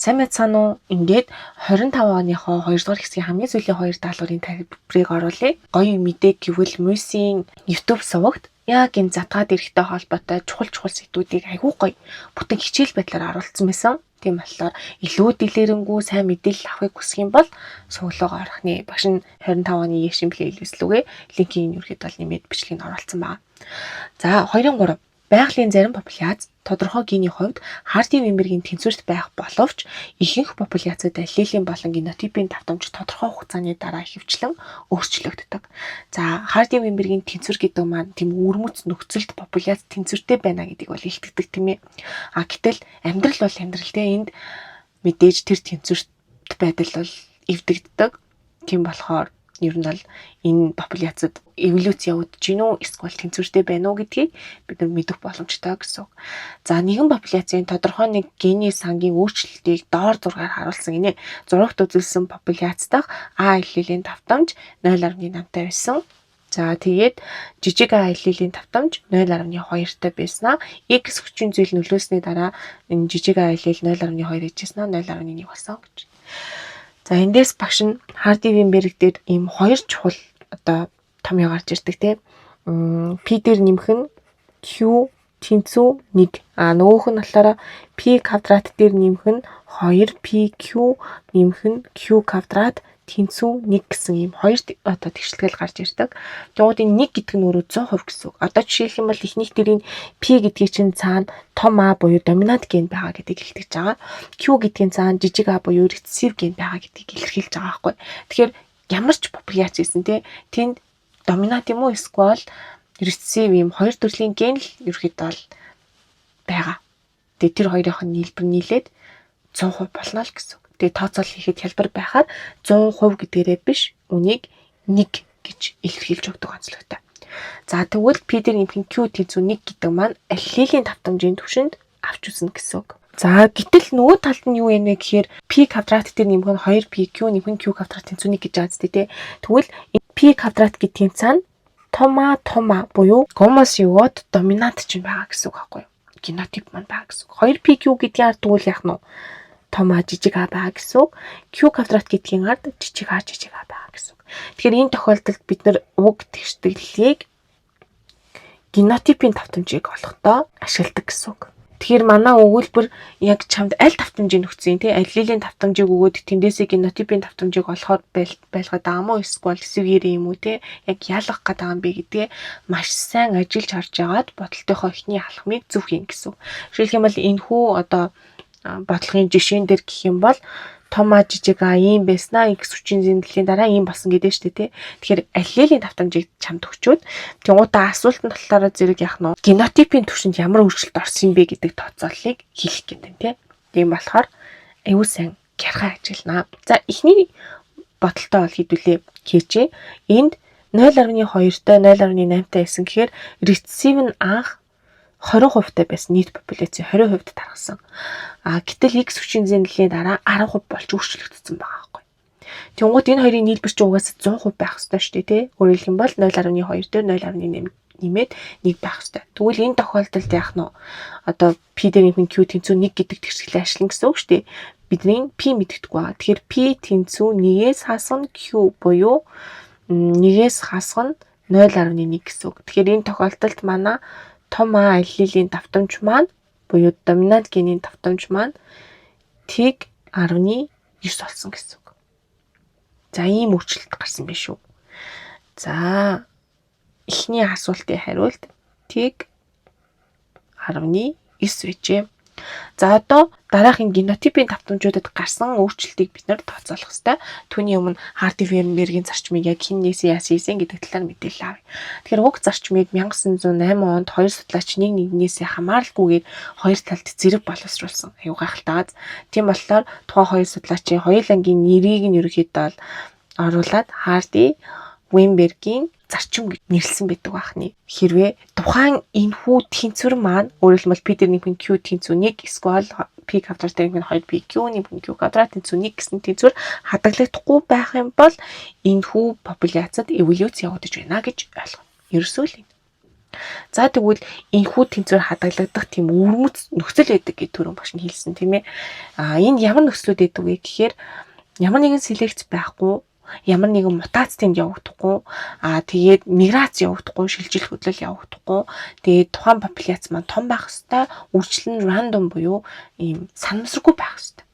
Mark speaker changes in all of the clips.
Speaker 1: Сайн байцгаана уу? Ингээд 25 оныхоо 2 дугаар хэсгийн хамгийн сүүлийн хоёр даалгаврын тайлбарыг оруулъя. Гоё мэдээ гэвэл MUIS-ийн YouTube сувагт яг энэ задгаад эрэхтэй холбоотой чухал чухал сэдвүүдийг айгүй гоё бүтэн хичээл байдлаар оруулсан байсан. Тийм болохоор илүү дэлгэрэнгүй сайн мэдээлэл авахыг хүсэх юм бол суваг руугаа орох нэ. Багш нь 25 оны Яшин playlist лүүгээ линкийг ерөөхдөө бол нэмээд бичлэгийг оруулсан байна. За, 2-3. Байгалийн зарим популяц тодорхой гений хувьд Харди-Вейнбергийн тэнцвэрт байх боловч ихэнх популяцид аллелийн болон генотипийн давтамж тодорхой хугацааны дараа ихэвчлэн өөрчлөгддөг. За, Харди-Вейнбергийн тэнцвэр гэдэг маань тийм өвөрмөц нөхцөлд популяц тэнцвэртэй байна гэдгийг бол илтгэдэг, тийм ээ. А гэтэл амьдрал бол амьдрал, тийм, энд мэдээж тэр тэнцвэрт байдал бол эвдэгддэг. Тийм болохоор ер нь бол энэ популяцид эволюц явагдаж гин үү, эсвэл тэнцвэртэй байна уу гэдгийг бид нар мэдэх боломжтой гэсэн үг. За, нэгэн популяцийн тодорхой нэг гений сангийн өөрчлөлтийг доор зургаар харуулсан гинэ. Зурагт үзүүлсэн популяц дахь А аллелийн давтамж 0.8-тай байсан. За, тэгээд жижиг А аллелийн давтамж 0.2-тай байснаа X хүчин зүйл нөлөөсний дараа энэ жижиг А аллел 0.2 гэжсэн 0.1 болсон гэж. За, эндээс багш нь Харди-Вейнберг дээр ийм хоёр чухал одоо томьёо гарч ирдэг, тийм. P дээр нэмэх нь Q тэнцүү 1. А нөгөөх нь болохоор P квадрат дээр нэмэх нь 2 PQ нэмэх нь Q квадрат тэнцүү 1 гэсэн ийм хоёр одоо тэгшилгээл гарч ирдэг. Тэгвэл энэ 1 гэдэг нь өөрөө 100% гэсэн үг. Одоо жишээлх юм бол эхнийх дээр энэ P гэдгийг чинь цаана том А буюу доминант ген байгаа гэдгийг илтгэж байгаа. Q гэдгийн цаана жижиг а буюу рецессив ген байгаа гэдгийг илэрхийлж байгаа байхгүй. Тэгэхээр ямар ч популяц байсан те, тэнд доминант юм уу, эсвэл рецессив ийм хоёр төрлийн ген л ерөөхдөө бол байгаа. Тэгээ тэр хоёрын нийлбэр нийлээд 100% болно л гэсэн үг. Тэгээ тооцоол хийхэд хялбар байхаар 100% гэдгээрээ биш, үнийг 1 гэж илэрхийлж өгдөг онцлогтой. За, тэгвэл P дээр нэмэх нь Q тэнцүү 1 гэдэг маань аллелийн давтамжийн түвшинд авч үзнэ гэсэн үг. За, гэтэл нөгөө талд нь юу юм бэ гэхээр P квадрат дээр нэмэх нь 2PQ нэмэх нь Q квадрат тэнцүү 1 гэж байгаа зү, тэ. Тэгвэл P квадрат гэдгийн цаана том А том А буюу гомозигот доминант чинь байгаа гэсэн үг байхгүй юу? Генотип маань байгаа гэсэн үг. 2PQ гэдгийн ард тэгвэл яах нь вэ? Том А жижиг а байгаа гэсэн үг. Q квадрат гэдгийн ард жижиг а жижиг а байгаа гэсэн үг. Тэгэхээр энэ тохиолдолд бид нар уг тэгштэглэлийг генотипийн давтамжийг олохдоо ашигладаг гэсэн үг. Тэгэхээр манай өгүүлбэр яг чамд аль давтамжийг өгсөн, тий, аллелийн давтамжийг өгөөд тэндээсээ генотипийн давтамжийг олохоор байлгаад байгаа юм уу, эсвэл эсвгээр юм уу, тий, яг ялгах гээд байгаа юм бэ гэдгээ маш сайн ажиллаж харж агаад бодолтынхоо эхний алхмыг зөв хийн гэсэн. Жишээлх юм бол энэ хүү одоо бодлогын жишээн дээр гэх юм бол том А жижиг а ийм байснаа X хүчин зэндэлийн дараа ийм болсон гэдэг шүү дээ, тий. Тэгэхээр аллелийн давтамжийг чамд өгчөөд тэнгуутаа асуулт нь болохоор зэрэг яах нь генотипийн түвшинд ямар өөрчлөлт орсон юм бэ гэдэг тооцооллыг хийх гэдэг, тий. Тийм болохоор аюул сайн гярхай ажиллана. За, эхний бодолтой бол хэдүүлээ хийжээ. Энд 0.2-той 0.8-тай байсан гэхээр рецессив нь анх 20% тай байсан, нийт популяцийн 20% тархсан. А гэтэл X хүчин зэндэлийн дараа 10% болж өөрчлөгдсөн байгаа байхгүй. Тэнгуут энэ хоёрын нийлбэр чинь угаасаа 100% байх ёстой шүү дээ, тий. Өөрөөр хэлэх юм бол 0.2 дээр 0.8 нэмээд 1 байх ёстой. Тэгвэл энэ тохиолдолд яах нь вэ? Одоо P дээр нэмэх Q тэнцүү 1 гэдэг тэгшгэлээ ашиглана гэсэн үг шүү дээ. Бидний P мэддэхгүй байгаа. Тэгэхээр P тэнцүү 1-ээс хасах нь Q буюу 1-ээс хасах нь 0.1 гэсэн үг. Тэгэхээр энэ тохиолдолд манай том А аллелийн давтамж маань буюу доминант генийн давтамж маань тэг 10.9 болсон гэсэн үг. За, ийм өөрчлөлт гарсан байх шүү. За, эхний асуултын хариулт тэг 10.9 байжээ. За, одоо дараагийн генотипийн давтамжуудад гарсан өөрчлөлтийг бид нар тооцоолох ёстой. Түүний өмнө Харди-Вейнбергийн зарчмыг яг хэн нээсэн, яасан хийсэн гэдэг талаар мэдээлэл авъя. Тэгэхээр уг зарчмыг 1908 онд хоёр судлаач нэг нэгнээсээ хамааралгүйгээр хоёр талд зэрэг боловсруулсан. Аюу гайхалтай. Тийм болохоор тухайн хоёр судлаачийн хоёулангийн нэрийг нь ерөнхийдөө бол оруулаад Харди Вейнбергийн зарчим гэж нэрлсэн байдаг бахны. Хэрвээ тухайн энэхүү тэнцвэр маань, өөрөөр хэлбэл P дээр нэмэх нь Q тэнцүү 1 эсвэл P квадрат дээр нэмэх нь 2 PQ нэмэх нь Q квадрат тэнцүү 1 гэсэн тэнцвэр хадгалагдахгүй байх юм бол энэхүү популяцид эволюц явагдаж байна гэж ойлгоно. Ерөөсөө л энэ. За, тэгвэл энэхүү тэнцвэр хадгалагдах тийм өвөрмөц нөхцөл байдаг гэж түрүүн багш нь хэлсэн, тийм ээ. А энэ ямар нөхцлүүд байдаг вэ гэхээр ямар нэгэн селекц байхгүй, ямар нэгэн мутац тэнд явагдахгүй, тэгээд миграц явагдахгүй, шилжил хөдлөл явагдахгүй, тэгээд тухайн популяц маань том байх хэвээр, үржил нь random буюу ийм санамсаргүй байх хэвээр.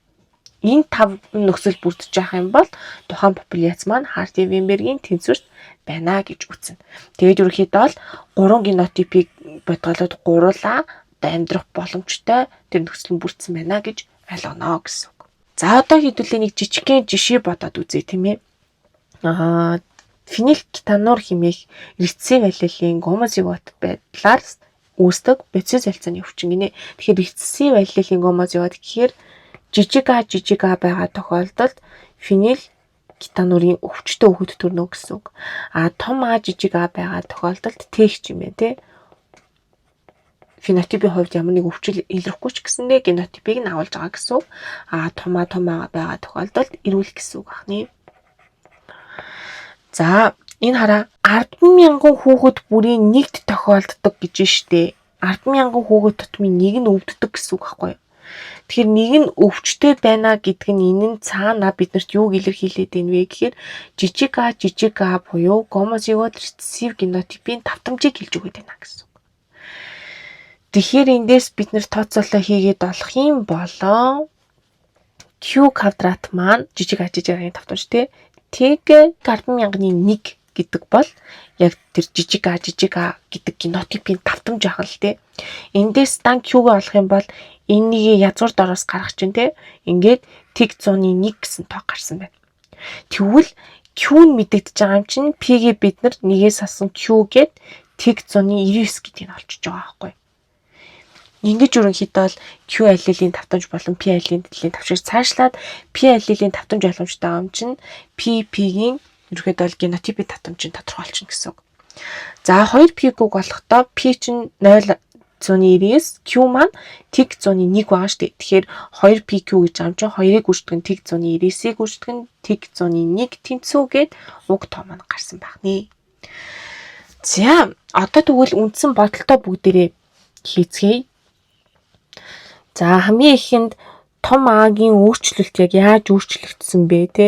Speaker 1: Энэ тав нөхцөл бүрдэж явах юм бол тухайн популяц маань Харди-Вейнбергийн тэнцвэрт байна гэж үзнэ. Тэгээд ерөнхийдөө бол гурван генотипийг бодголоод гуруулаа одоо амьдрах боломжтой тэр нөхцөл нь бүрдсэн байна гэж ойлгоно гэсэн үг. За, одоо хэдүүлээ нэг жижигхэн жишээ бодоод үзье, тийм ээ. Фенилкетонур хэмээх рецессив аллелийн гомозигот байдлаар үүсдэг бодисын солилцооны өвчин гинэ. Тэгэхээр рецессив аллелийн гомозигот гэхээр жижиг а жижиг а байгаа тохиолдолд фенилкетонурийн өвчтөй хүүхэд төрнө гэсэн үг. А том А жижиг а байгаа тохиолдолд тэгч юм байна те. Фенотипийн хувьд ямар нэг өвчил илэрхгүй ч гэсэндээ генотипийг нь агуулж байгаа гэсэн үг. А том А том А байгаа тохиолдолд эрүүл гэсэн үг байна. За, энэ хараа, 10,000 хүүхэд бүрийн нэгт тохиолддог гэж штэ. 10,000 хүүхэд тутмын нэг нь өвддөг гэсэн үг байхгүй юу? Тэгэхээр нэг нь өвчтэй байна гэдг нь энэ нь цаана биднэрт юуг илэрхийлээд байна вэ гэхээр жижиг а жижиг а буюу гомозигот рецессив генотипийн давтамжийг хэлж өгöd байна гэсэн үг. Тэгэхээр эндээс бид нэр тооцоолоо хийгээд олох юм болоо Q квадрат маань жижиг а жижиг а-гийн давтамж тий тэг 10,000-ны 1 гэдэг бол яг тэр жижиг а жижиг а гэдэг генотипийн давтамж ахал тий. Эндээс дан Q-г олох юм бол энэнийг язгуур доороос гаргах чинь тий. Ингээд тэг 100-ны 1 гэсэн тоо гарсан байна. Тэгвэл Q нь мэдэгдэж байгаа юм чинь P-гээ бид нар нэгээс асан Q гээд тэг 100-ны 99 гэдгийг олчиж байгаа байхгүй. Ингэж ерөнхийдөө бол Q аллелийн давтамж болон P аллелийн давтамж, цаашлаад P аллелийн давтамж ойлгомжтой юм чинь P P-гийн ерөнхийдөө бол генотипийн давтамжийг тодорхойлчихно гэсэн үг. За, 2 P-г болохдоо P чинь 0.99, Q маань тэг 101 байгаа шүү дээ. Тэгэхээр 2 PQ гэж байгаа юм чинь 2-ыг гүйцэтгэх нь тэг 199-ийг гүйцэтгэх нь тэг 101 тэнцүү гээд уг тоо маань гарсан байна. За, одоо тэгвэл үндсэн бодолтоо бүгдээрээ хийцгээе. За, хамгийн эхэнд том А-гийн өөрчлөлт яг яаж өөрчлөгдсөн бэ те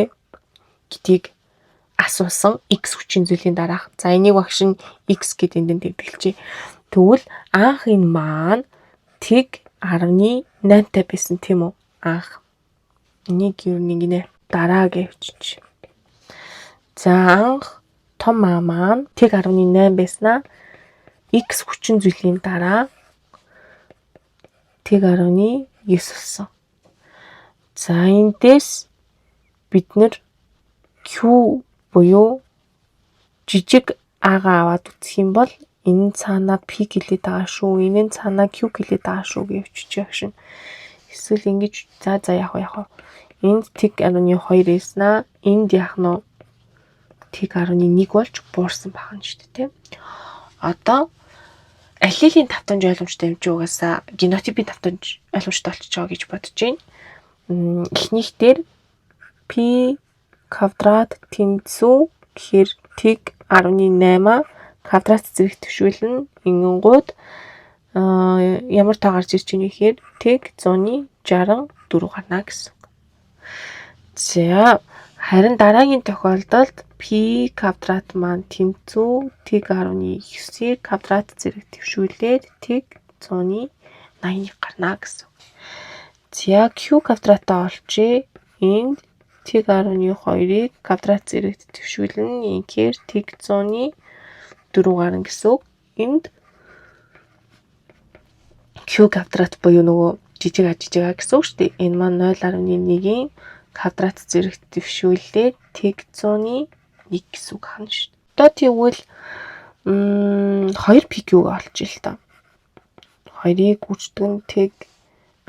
Speaker 1: гэдгийг асуусан X хүчин зүйлийн дараах. За, энийг багш нь X гэд энд тэмдэглэжээ. Тэгвэл анх энэ маань тэг 10.8-тай байсан, тийм үү? Анх. Энийг юу нэг нэ дараа гэвчих. За, анх том А маань тэг 10.8 байснаа X хүчин зүйлийн дараа тэг 10.9 болсон. За, эндээс бид нэр Q буюу жижиг А-гаа аваад үзэх юм бол энэ нь цаанаа P гэлээд байгаа шүү, энэ нь цаанаа Q гэлээд байгаа шүү гэж өчөж шин. Эсвэл ингэж, за за яг яг энд тэг 10.2 байснаа энд яах нь тэг 10.1 болж буурсан байгаа нь шүү дээ, тийм. Одоо аллелийн давтамж ойлгомжтой юм чи угаасаа генотипийн давтамж ойлгомжтой болчихж байгаа гэж бодож байна. Эхнийх дээр P квадрат тэнцүү гэхээр тэг 10.8 квадрат зэрэг төвшүүлнэ. Ингэнгүүт ямар тоо гарч ирж байна гэхээр тэг 164 гарна гэсэн үг. За, харин дараагийн тохиолдолд p квадрат маань тэнцүү тэг 10.9-ийг квадрат зэрэг төвшүүлээд тэг 181 гарна гэсэн үг. За, q квадратаа олчээ. Энд тэг 10.2-ыг квадрат зэрэгт төвшүүлнэ. Инхээр тэг 104 гарна гэсэн үг. Энд q квадрат буюу нөгөө жижиг а жижиг а гэсэн үг шүү дээ. Энэ маань 0.1-ийн квадрат зэрэгт дэвшүүлээд тэг 101 гэсэн үг хана шүү дээ. Одоо тэгвэл 2 PQ-г олж ил та. 2-ыг гүйцэтгэх нь тэг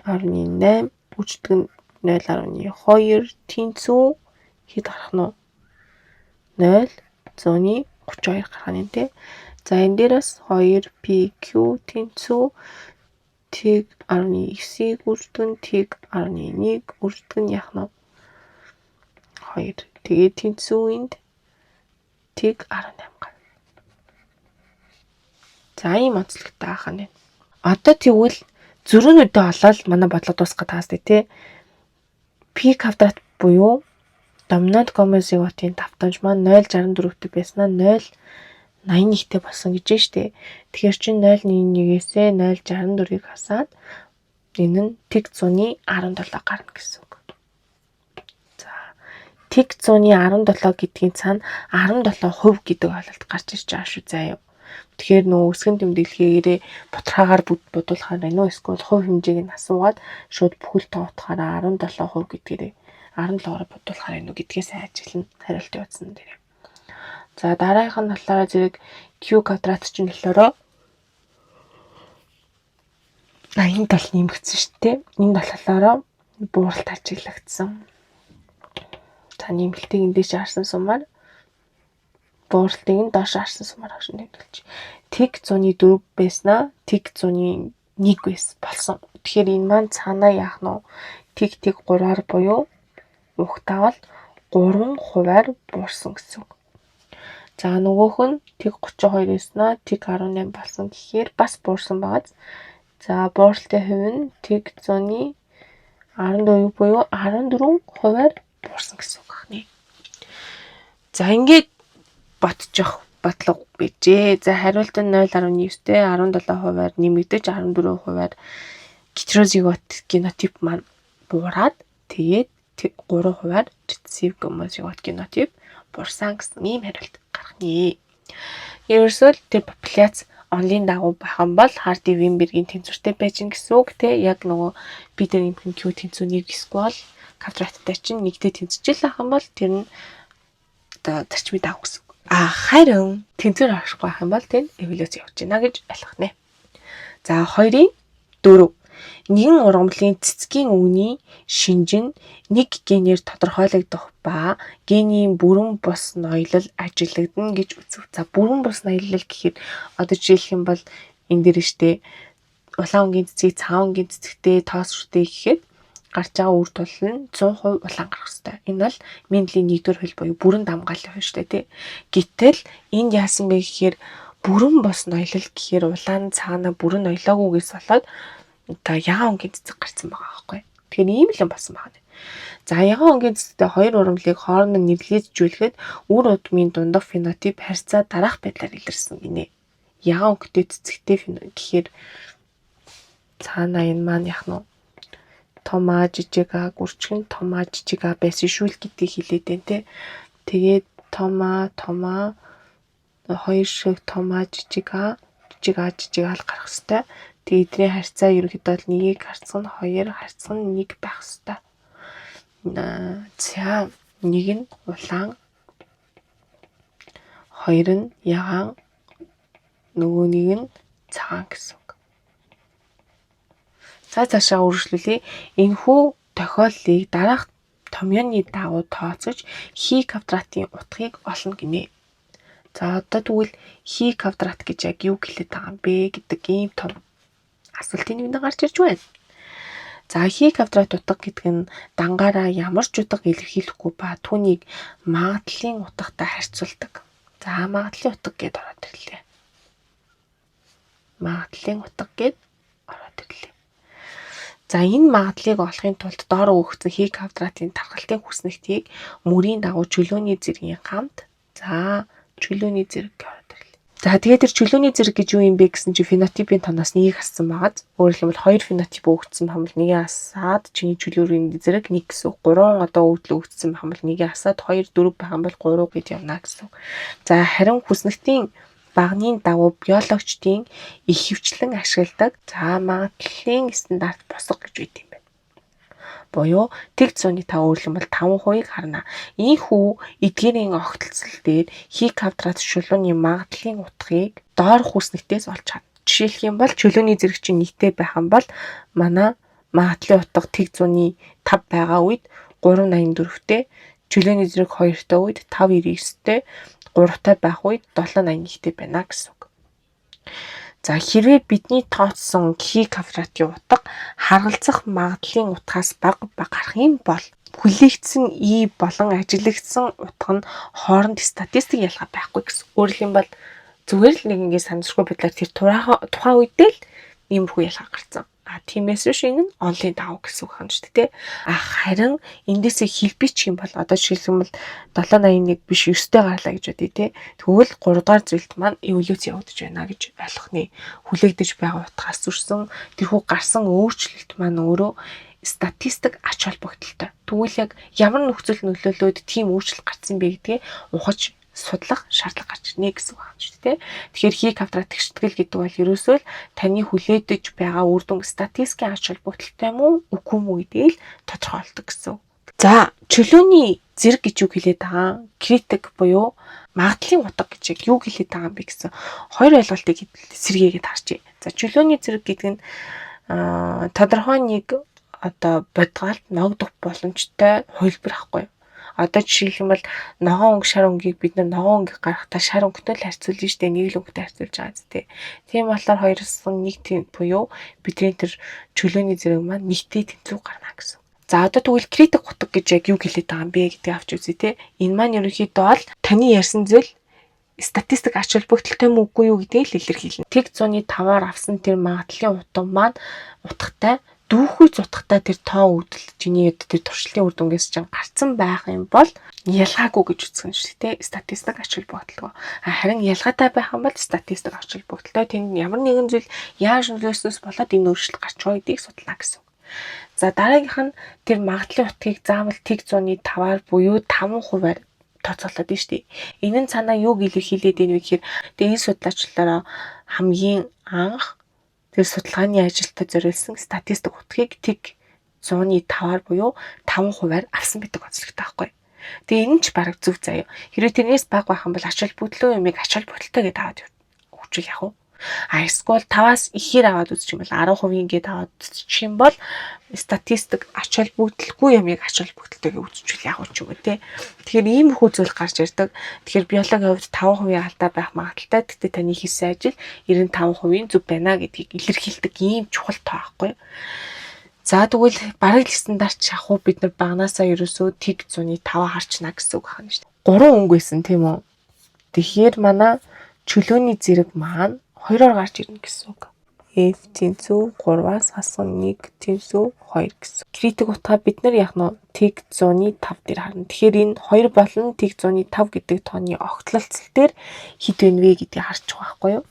Speaker 1: 10.8 гүйцэтгэх нь 0.2 тэнцүү хэд гарах нь 0 132 гарах нь тий. За, энэ дээрээс 2 PQ тэнцүү тэг 10.9-ийг гүйцэтгэх нь тэг 10.1 гүйцэтгэх нь яах нь 2. Тэгээд тэнцүү энд тэг 18 гарна. За, ийм онцлогтой байх нь. Одоо тэгвэл зөрүүнүүдээ олоод манай бодлого дуусах гэдэг таас, тий. P квадрат буюу доминант гомозиготын давтамж маань 0.64-тэй байснаа 0.81-тэй болсон гэж байна штэ. Тэгэхээр чинь 0.81-ээсээ 0.64-ыг хасаад энэ нь тэг зууны 17 гарна гэсэн үг. За, тэг зууны 17 гэдгийн цаана 17% гэдэг ойлголт гарч ирж байгаа шүү заа юу. Тэгэхээр нөө өсгөн тэмдэглэхээрээ бутархаагаар бодуулахаар байна уу, эсвэл хувь хэмжээг нь асуугаад шууд бүхэл тоо утгаараа 17% гэдгээрээ 17-оор бодуулахаар байна уу гэдгээ сайн ажиглана хариултын утсан дээр. За, дараагийнх нь болохоор зэрэг q квадрат чинь болохоор 87 нэмэгдсэн шүү дээ. Энд болохоор бууралт ажиглагдсан. За, нэмэлтийг эндээс харсан сумаар, бууралтыг нь доош харсан сумаар агш нэмэлж. Тэг зууны 4 байснаа тэг зууны 1 байсан болсон. Тэгэхээр энэ маань цаанаа яах нь вэ? Тэг тэг 3-аар буюу угтаавал 3 хувиар буурсан гэсэн үг. За, нөгөөх нь тэг 32 байснаа тэг 18 болсон гэхээр бас буурсан байгааз. За, бууралтын хувь нь тэг зууны 14 буюу 14 хувиар буурсан гэсэн үг байна. За, ингээд бодчих бодлого байжээ. За, хариулт нь 0.9-тэй 17 хувиар нэмэгдэж 14 хувиар гетерозигот генотип маань буураад, тэгээд 3 хувиар рецессив гомозигот генотип буурсан гэсэн ийм хариулт гаргана. Ерөөсөө л тэр популяц онолын дагуу байх юм бол Харди Винбергийн тэнцвэртэй байж гин гэсэн үг, те. Яг нөгөө бид нар нэмэх нь Q тэнцүү 1 эсвэл квадраттай чинь нэгтэй тэнцвэржил ах юм бол тэр нь одоо зарчмын дагуу гэсэн үг. А харин тэнцвэр авахгүй байх юм бол тэр эволюц явж байна гэж ойлгох нэ. За, 2-ын 4. Нэгэн ургамлын цэцгийн өвний шинж нь нэг генээр тодорхойлогдох ба генийн бүрэн бус ноёлол ажиглагдана гэж үзэв. За, бүрэн бус ноёлол гэхэд одоо жишээлх юм бол энэ дээр штэ улаан өнгийн цэцгийг цагаан өнгийн цэцэгтэй тоос шүтээ гэхэд гарч байгаа үр тул нь 100% улаан гарах хэвээр. Энэ бол Менделийн 1-р хууль буюу бүрэн давамгайлын хууль шүү дээ, тий. Гэтэл энд яасан бэ гэхээр бүрэн бус ноёлол гэхээр улаан цаана бүрэн ноёлоогүйгээс болоод одоо ягаан өнгийн цэцэг гарсан байгаа байхгүй. Тэгэхээр ийм л юм болсон байгаа. За, ягаан өнгийн цэцэгтэй хоёр ургамлыг хоорондоо нэрлэжүүлэхэд үр удмын дундах фенотип харьцаа дараах байдлаар илэрсэн гинэ. Ягаан өнгөтэй цэцэгтэй гэхээр цаана энэ маань яах нь том А жижиг А гүрчгэн том А жижиг А байсан шүү л гэдгийг хэлээд байна те. Тэгээд том А том А хоёр шиг том А жижиг А жижиг А жижиг А л гарах хэвээр. Тэгээд эдний харьцаа ерөнхийдөө бол нэгийг харьцах нь 2, харьцах нь 1 байх хэвээр. За, нэг нь улаан, хоёр нь ягаан, нөгөө нэг нь цагаан гэсэн үг. За, цаашаа үргэлжлүүлье. Энэхүү тохиолдлыг дараах томьёоны дагуу тооцож хи квадратын утгыг олно гинэ. За, одоо тэгвэл хи квадрат гэж яг юу хэлээд байгаа юм бэ гэдэг ийм том асуултын нэгэн гарч ирж байна. За, хи квадрат утга гэдэг нь дангаараа ямар ч утга илэрхийлэхгүй ба түүнийг магадлалын утгатай харьцуулдаг. За, магадлалын утга гэдээ ороод ирлээ. Магадлалын утга гэд ороод ирлээ. За, энэ магадлалыг олохын тулд доор өгөгдсөн хи квадратын тархалтын хүснэгтийг мөрийн дагуу чөлөөний зэргийн хамт, за, чөлөөний зэрэг ороод ирлээ. За, тэгээд тэр чөлөөний зэрэг гэж юу юм бэ гэсэн чинь фенотипийн тоноос нэгийг хассан байгааз. Өөрөөр хэлбэл хоёр фенотип өгөгдсөн байх юм бол нэгийг хасаад чиний чөлөөрийн зэрэг 1 гэсэн үг. 3 одоо өгөгдөл өгөгдсөн байх юм бол нэгийг хасаад 2, 4 байх юм бол 3 гэж явна гэсэн үг. За, харин хүснэгтийн баганы дагуу биологчдын ихэвчлэн ашигладаг, за, магадлалын стандарт босго гэж байт юм байна. Буюу тэг зууны 5, өөрөлдөх юм бол 5%-ийг харна. Ийхүү эдгээрийн огтлцол дээр хи квадрат шулууны магадлалын утгыг доорх хүснэгтээс олж харна. Жишээлх юм бол чөлөөний зэрэг чинь нэгтэй байх юм бол манай магадлалын утга тэг зууны 5 байгаа үед 3.84-тэй, чөлөөний зэрэг 2-той үед 5.99-тэй, 3-тай байх үед 7.81-тэй байна гэсэн үг. За, хэрвээ бидний тооцсон хи квадратын утга харгалзах магадлалын утгаас бага гарах юм бол хүлээгдсэн и болон ажиглагдсан утга нь хооронд статистик ялгаа байхгүй гэсэн. Өөрөөр хэлбэл Зүгээр л нэг ингээд санамсаргүй байдлаар тэр тухайн үедээ л иймэрхүү ялгаа гарсан. А тиймээс биш, энэ нь онолын дагуу гэсэн үг юм шүү дээ. А харин эндээсээ хэлбийчих юм бол, одоо жишээлх юм бол 781 биш, 9-тэй гарлаа гэж бодъё те. Тэгвэл 3 дугаар зүйлд маань эволюц явагдаж байна гэж ойлгох нэ. Хүлээгдэж байгаа утгаас зөрсөн тэрхүү гарсан өөрчлөлт маань өөрөө статистик ач холбогдолтой. Тэгвэл яг ямар нөхцөл нөлөөлөөд тийм өөрчлөлт гарсан бэ гэдгээ ухаж судлах шаардлага гарч ирнэ гэсэн үг байна шүү дээ. Тэгэхээр хи квадрат тэгштгэл гэдэг бол ерөөсөө л таны хүлээдэж байгаа үр дүн статистикийн ач холбогдолтой юм уу, үгүй юм уу гэдгийг л тодорхойлдог гэсэн. За, чөлөөний зэрэг гэж юу хэлээд байгаа? Критик буюу магадлалын утга гэж яг юу хэлээд байгаа юм бэ гэсэн хоёр ойлголтыг сэргээгээд харчээ. За, чөлөөний зэрэг гэдэг нь тодорхой нэг одоо бодгаалт ногдох боломжтой хувилбар ахгүй юу? Одоо жишээлх юм бол ногоон өнгө, шар өнгийг бид нар ногоон өнгийг гаргахтаа шар өнгөтэй л харьцуулна шүү дээ. Нэг л өнгөтэй харьцуулж байгаа зү тэ. Тийм болохоор хоёроос нэг тийм буюу бидний тэр чөлөөний зэрэг маань нэгтэй тэнцүү гарна гэсэн. За, одоо тэгвэл критик утга гэж яг юу хэлээд байгаа юм бэ гэдгийг авч үзье те. Энэ маань ерөнхийдөө бол таны ярьсан зүйл статистик ач холбогдолтой юм үгүй юу гэдгийг л илэрхийлнэ. Тэг 100-аар авсан тэр магадлалын утга маань утгатай дүүхүйц утгатай тэр тоо өгдөл чиний тэр туршилтын үр дүнгээс чинь гарцсан байх юм бол ялгаагүй гэж үзэх юм шүү дээ. Статистик ач холбогдолгүй. Харин ялгаатай байх юм бол статистик ач холбогдолтой. Тэнд ямар нэгэн зүйл яаж нөлөөлснөөс болоод энэ өөрчлөлт гарч байгаа гэдгийг судлаа гэсэн. За, дараагийнх нь тэр магадлалын утгыг заавал тэг 100-аар буюу 5%-аар тооцоолоод нь шүү дээ. Энэ нь цаанаа юуг илэрхийлээд байна вэ гэхээр тэгээ энэ судлаачлалаараа хамгийн анх тэр судалгааны ажилтад зориулсан статистик утгыг тэг 100-аар буюу 5%-аар авсан гэдэг онцлогтой байхгүй. Тэгээ энэ ч бараг зөв заяа. Хэрвээ тэрнээс бага байх юм бол ач холбогдлоо юмыг ач холбогдолтой гэдээ аваад өгчүүл яг уу. А эсвэл 5-аас ихээр аваад үзчих юм бол, 10% ингээд аваад үзчих юм бол статистик ач холбогдолгүй юмыг ач холбогдолтой гэж үзчихвэл яг ч юм уу те. Тэгэхээр иймэрхүү зүйл гарч ирдэг. Тэгэхээр биологийн хувьд 5% алдаа байх магадлалтай. Гэхдээ таны хийсэн ажил 95% зөв байна гэдгийг илэрхийлдэг ийм чухал тоо байхгүй юу? За, тэгвэл бараг л стандарт шахуу бид нар багнаасаа ерөөсөө тэг 100-ны 5 харчна гэсэн үг байна шүү дээ. 3 өнгө байсан, тийм үү? Тэгэхээр манай чөлөөний зэрэг маань 2-оор гарч ирнэ гэсэн үг. F тэнцүү 3-аас хасах 1 тэнцүү 2 гэсэн. Критик утгаа бид нар яг нь тэг 100-ны 5 дээр харна. Тэгэхээр энэ 2 болон тэг 100-ны 5 гэдэг тооны огтлолцол дээр хэд вэ гэдгийг харчих байхгүй юу?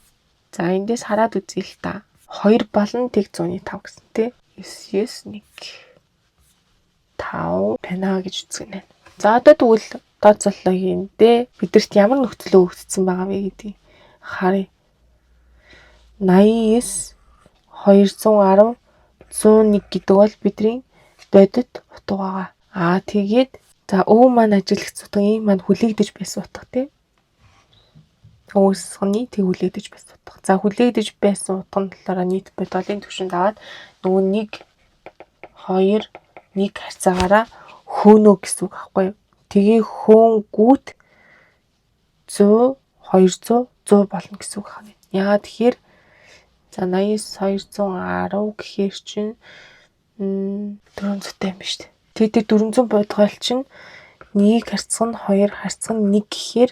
Speaker 1: За, эндээс хараад үзье л та. 2 болон тэг 100-ны 5 гэсэн тий. 9 9 1 5 байна гэж үзгэнэ. За, одоо тэгвэл тооцоолоо хийн дээ. Бидэрт ямар нөхцөл өгөгдсөн байгаа вэ гэдгийг харъя. 89 210 101 гэдэг бол бидний бодит утга байгаа. Аа, тэгээд за, өө маань ажиллах утга, ийм маань хүлээгдэж байсан утга тий. Өөсгөний тэг хүлээгдэж байсан утга. За, хүлээгдэж байсан утга нь болохоор нийт бодолын түвшинд аваад нөгөө 1 2 1 харьцаагаараа хөөнө гэсэн үг аахгүй юу? Тэгээ хөөнгүүт 100 200 100 болно гэсэн үг байна. Яагаад тэгэхээр за, 89 210 гэхээр чинь 400 юм ба шүү дээ. Тэгээд тэр 400 бодгоол чинь 1 харьцах нь 2 харьцах нь 1 гэхээр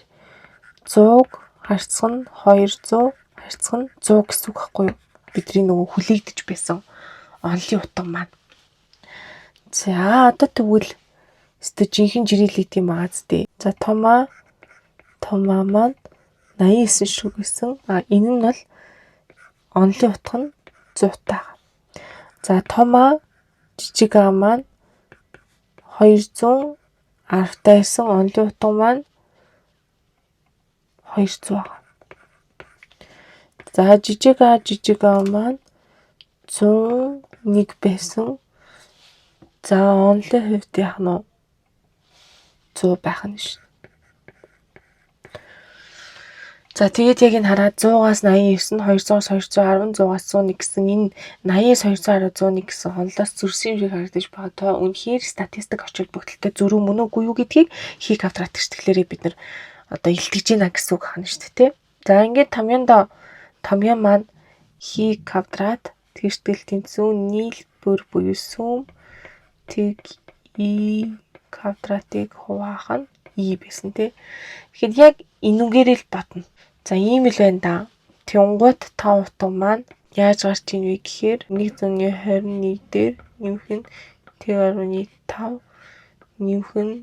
Speaker 1: 100 харьцах нь 200 харьцах нь 100 гэсэн үг байхгүй юу? Бидний нөгөө хүлээгдэж байсан онолын утга маань. За, одоо тэгвэл өстө жинхэнэ жирэлэг тийм байгаа зү. За, томаа томаа маань 89 шүү гэсэн. А энэ нь бол онолын утга нь 100 таа. За, том А жижиг а маань 210 тайсан, онолын утга маань 200 байгаа. За, жижиг а жижиг а маань 101 байсан. За, онолын хувьд яах нь 100 байх нь шин. За, тэгээд яг энэ хараад 100-аас 89 нь 200-аас 210, 100-аас 101 гэсэн энэ 89 210 101 гэсэн онолоос зөрсөн юм шиг харагдаж байгаа. Тоо үнэхээр статистик ач холбогдолтой зөрүү мөн үгүй юу гэдгийг хи квадрат тэгшгэлээрээ бид нар одоо илтгэж байна гэсэн үг байна шүү дээ, тий. За, ингээд томьёондоо томьёо маань хи квадрат тэгштгэл тэнцүү нийлбэр буюу сүм тэг и квадратыг хуваах нь и байсан, тий. Тэгэхээр яг энүүгээрээ л бодно. За, ийм л байна да. Тэнгуут тоо утга маань яаж гарч ийн вэ гэхээр 121 дээр нэмэх нь 1.5 нэмэх нь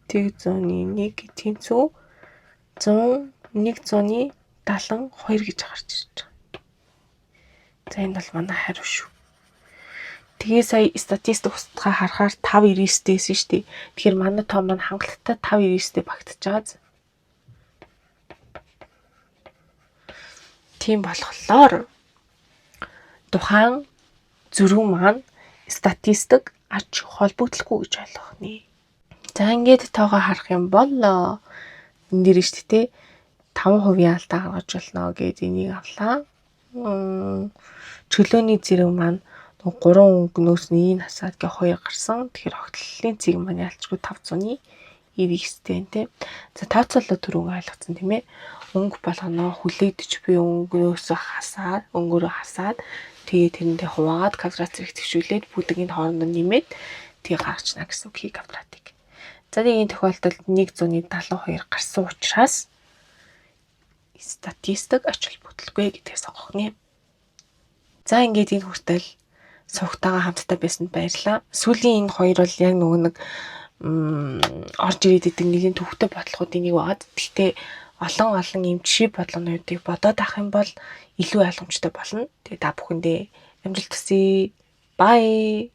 Speaker 1: 1.1 тэнцүү 100 172 гэж гарч ирж байгаа. За, энэ бол манай хариу шүү. Тэгээ сая статистик устгаа харахаар 5.99 байсан шүү дээ. Тэгэхээр манай тоо маань хангалттай 5.99-тэй багтаж байгаа. Тийм болохоор тухайн зөрүү маань статистик ач холбогдолгүй гэж ойлгох нэ. За, ингээд тоогоо харах юм бол энэ дээр шүү дээ, 5% алдаа гаргаж болно гэд энийг авлаа. Чөлөөний зэрэг маань 3 өнгөнөөс нэг хасаад гэ 2 гарсан. Тэгэхээр огтлолын цэг маань ялчгүй 599-тэй тийм. За, тооцоолоо түрүүн ойлгоцсон, тийм ээ. Өнгө болгоноо хүлээгдэж буй өнгөнөөс хасаад, өнгөөрөө хасаад, тэгээ тэрэндээ хуваагаад, квадрат зэрэг твшүүлээд, бүдгийн хоорондоо нэмээд тэгээ гаргачна гэсэн үг хи квадратыг. За, тэгээ энэ тохиолдолд 172 гарсан учраас статистик ач холбогдолгүй гэдгийг сонгох нэ. За, ингээд энэ хүртэл сувгтайгаа хамтдаа байсанд баярлалаа. Сүүлийн энэ хоёр бол яг нөгөө нэг орж ирээд идэг нэлийн төвхтэй бодлогоудын нэг байгаад. Гэхдээ олон олон юм жишээ бодлогонуудыг бодоод авах юм бол илүү ойлгомжтой болно. Тэгээ та бүхэндээ амжилт хүсье. Bye.